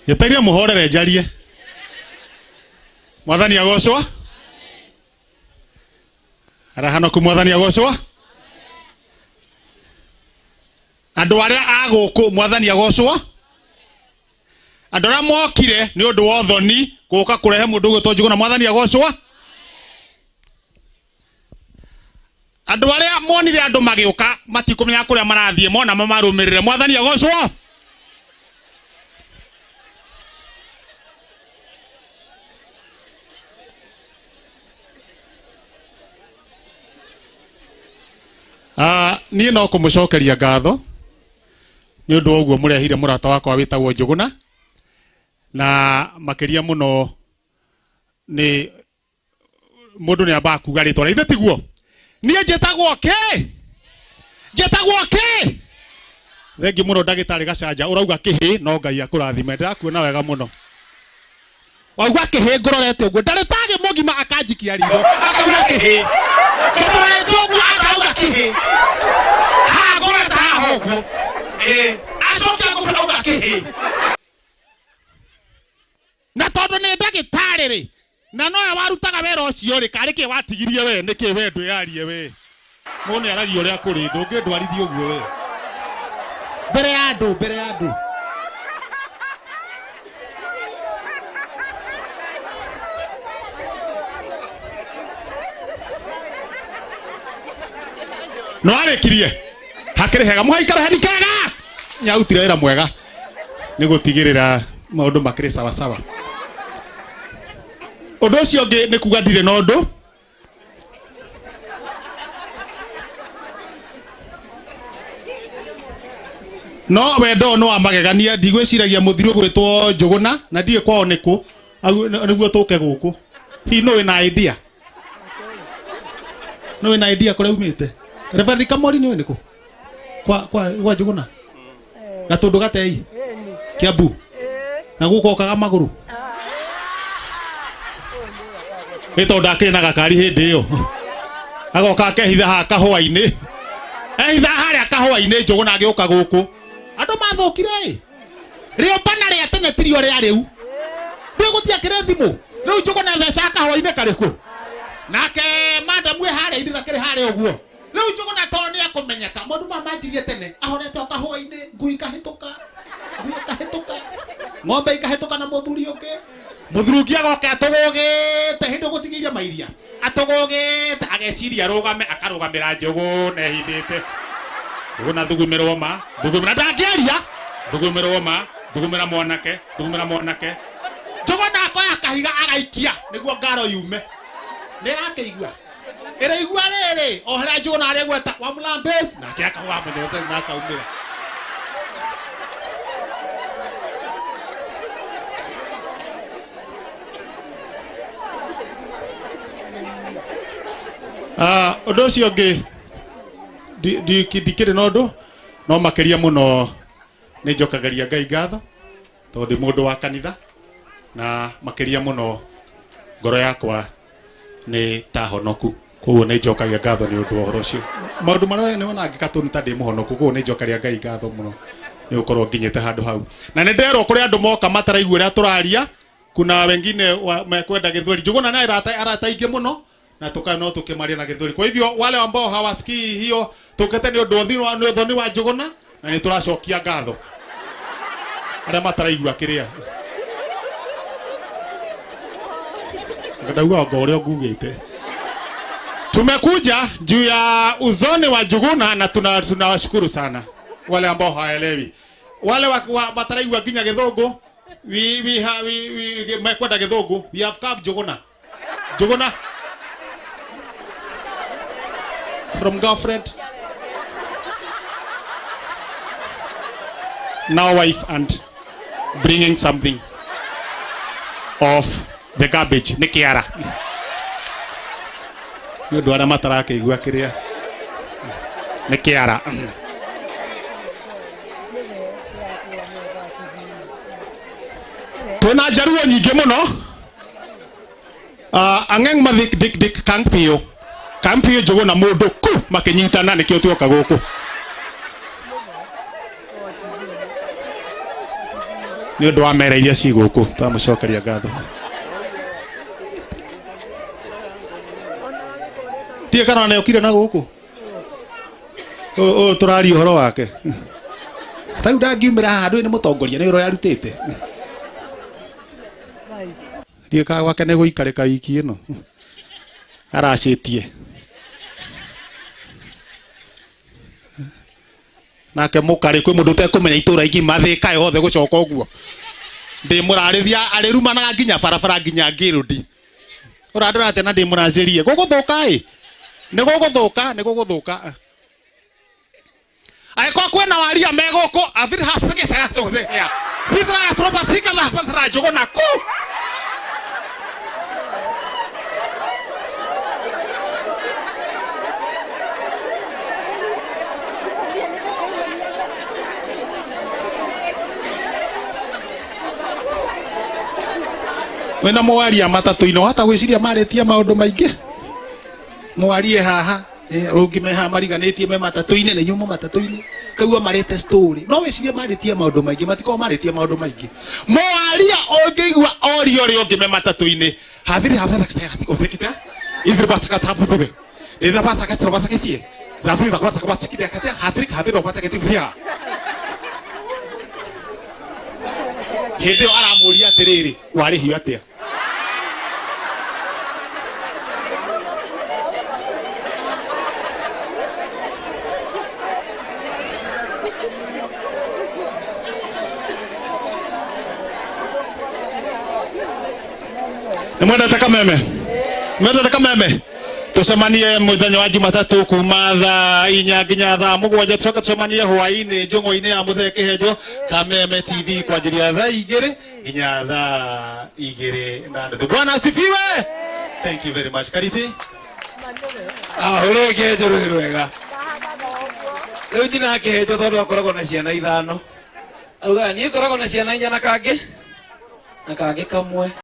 Njetereire mũhorere njarie. Mwathani agocwo. Arahanoku mwathani agocwo. Andũ arĩa a gũkũ mwathani agocwo. Andũ arĩa mokire nĩ ũndũ wa ũthoni gũka kũrehe mũndũ ũgwĩtwo Njũgũna mwathani agocwo. Andũ arĩa monire andũ magĩũka matikũmenya kũrĩa marathiĩ mona mamarũmĩrĩre mwathani agocwo. Ah, niĩ no kũmũcokeria ngatho nĩ ũndũ wa ũguo mũrehire mũrata wakwa wĩtagwo Njũgũna na makĩria mũno nĩ mũndũ nĩ ambaga kuga rĩtwa rĩa ithe tiguo niĩ njĩtagwo kĩ njĩtagwo kĩ thengi mũno ndagĩtarĩ gacanja ũrauga kĩhĩ no ngai akũrathime ndĩrakuona wega mũno wauga kĩhĩ ngũrorete ũguo ndarĩtagĩ mũgima akanjikia ritho akauga kĩhĩ ngũmũrorete ũguo akauga kĩhĩ haha ngũrorete haha ũguo ĩĩ acoke ngũbura auga kĩhĩ na tondũ nĩ ndagĩtarĩ rĩ na nowe warutaga wĩra ũcio rĩ karĩ kĩ watigirie we nĩkĩ we ndwĩyarie we mũndũ nĩ aragia ũrĩa kũrĩ ndũngĩndwarithia ũguo we mbere ya andũ mbere ya andũ no arĩkirie hakĩrĩ hega mũhaikaro heni kega nĩarutire wĩra mwega nĩ gũtigĩrĩra maũndũ makĩrĩ sawasawa ũndũ ũcio ũngĩ nĩ kuga ndirĩ na ũndũ no wendo ũyũ nĩ wa magegania ndigwĩciragia mũthiri ũgwĩtwo njũgũna na ndiĩ kwao nĩkũ nĩguo tũke gũkũ hihi nũ wĩna idea nũ wĩna idea kũrĩa umĩte Reverend Kamori nĩ ũĩ nĩkũ kwa kwa kwa njũgũna gatũndũ gatei Kiambu na gũkũ okaga magũrũ nĩ tondũ ndakĩrĩ na gakari hĩndĩ ĩyo agoka akehitha haha kahũa-inĩ ehitha harĩa kahũa-inĩ njũgũna agĩũka gũkũ andũ mathũkire ĩ rĩũmbana rĩa tene tirio rĩa rĩu rĩu gũtiakĩrĩ thimũ rĩu njũgũna thecaga kahũa-inĩ karĩkũ nake madamu ĩ harĩa ithira kĩrĩ harĩa ũguo rĩu njũgũna tondũ nĩ ekũmenyeka maũndũ maya manjirie tene ahorete o kahũa-inĩ ngui ikahĩtũka ngui ikahĩtũka ng'ombe ikahĩtũka na mũthuri ũngĩ mũthuri ũngĩ agoka atũgũgĩte hĩndĩ ũgũtigĩire mairia atũgũgĩte ageciria arũgame akarũgamĩra njũgũna ehithĩte njũgũna thugumĩrwo ma thugumĩra ndangĩaria thugumĩrwo ma thugumĩra mwanake thugumĩra mwanake njũgũna akoya kahiga agaikia nĩguo ngaro yume nĩ ĩrakĩigua ĩraigua rĩrĩ o harĩa njũgũna aregweta wa mlambezi nake akauga mũnyose na akaumĩra Ah, ũndũ ũcio ũngĩ ndikĩrĩ na ũndũ no makĩria mũno nĩ njokagĩria ngai ngatho tondũ ndĩ mũndũ wa kanitha na makĩria mũno ngoro yakwa nĩ ta honoku koguo nĩ njokagia ngatho nĩ ũndũ wa ũhoro ũcio maũndũ marĩa nĩ wona ngĩka tũ nĩ ta ndĩ mũhonoku koguo nĩ njokagia ngai ngatho mũno nĩ gũkorwo nginyĩte handũ hau na nĩ nderwo kũrĩ andũ moka mataraigua ũrĩa tũraria kuna wengine wa, mekwenda gĩthweri njũgũna naye arata arata aingĩ mũno na tuka no tukimaria na gĩthweri kwa hivyo wale ambao hawasikii hiyo tukete nĩ ũndũ nĩ ũthoni wa njũgũna na nĩ tũracokia ngatho arĩa mataraigua kĩrĩa ndauga anga ũrĩa ngugĩte tumekuja juu ya uzoni wa Njuguna na tunawashukuru sana wale ambao hawaelewi wale wa, wa, mataraigua nginya gĩthũngũ we, we, ha, we, we, mekwenda gĩthũngũ we have come Njuguna Njuguna from girlfriend now wife and bringing something of the garbage nĩ kĩara nĩ ũndũ arĩa matarakĩigua kĩrĩa nĩ kĩara twĩna njaruo nyingĩ mũno uh, ang'eng mathik dik dik kang piyo kang piyo njogo na mũndũ ku makĩnyitana nĩkĩo tuoka gũkũ Nĩ ũndũ wa mera iria ci gũkũ twamũcokeria ngatho. Tie kana nĩ okire na gũkũ ũyũ tũraria ũhoro wake. Ta rĩu ndangiumĩra haha ndũĩ nĩ mũtongoria nĩ ũrĩa arutĩte. Ndiũĩ kana gwake nĩ gũikarĩka wiki ĩno aracĩtie. Nake mũkarĩ kwĩ mũndũ ũtekũmenya itũra igima thĩka yothe gũcoka ũguo. Ndĩmũrarĩthia arĩrumanaga nginya barabara nginya ngĩrũndi. Ũrandora atĩa na ndĩmũracĩrie. Gũgũthũka ĩ. Nĩ gũgũthũka, nĩ gũgũthũka. Angĩkorwo kwĩna waria me gũkũ athiri hafagĩtagatũthĩa. Thithiragatũrũbathikathapatara njũgũna kũ. Wĩna mwaria matatũ-inĩ wahota gwĩciria marĩtie maũndũ maingĩ. Mwarie haha rũngĩ me haha mariganĩtie me matatũ-inĩ na inyuĩ mũ matatũ-inĩ kaigua marĩte story no wĩcirie marĩtie maũndũ maingĩ matikorwo marĩtie maũndũ maingĩ. Mwaria ũngĩigua oria ũrĩa ũngĩ me matatũ-inĩ hathiri hathiri ithiri ithiri hathiri hathiri hĩndĩ ĩyo aramũria atĩrĩrĩ warĩhio atĩa. Nĩ mwendete kameme? Mwendete kameme? Tucemanie muthenya wa Jumatatu kuma thaa 4 nginya thaa 7, tucoke tucemanie hwaĩ-inĩ njũng'wa-inĩ ya Mũthee Kĩhenjo Kameme TV kwanjĩria thaa 2 nginya thaa 2:30. Bwana asifiwe. Thank you very much. Kariti. Ahũrĩ kĩhenjo rwĩ rwega. Rĩu njina kĩhenjo tondũ akoragwo na ciana 5. Augaga niĩ ngoragwo na ciana 4 na kangĩ na kangĩ kamwe.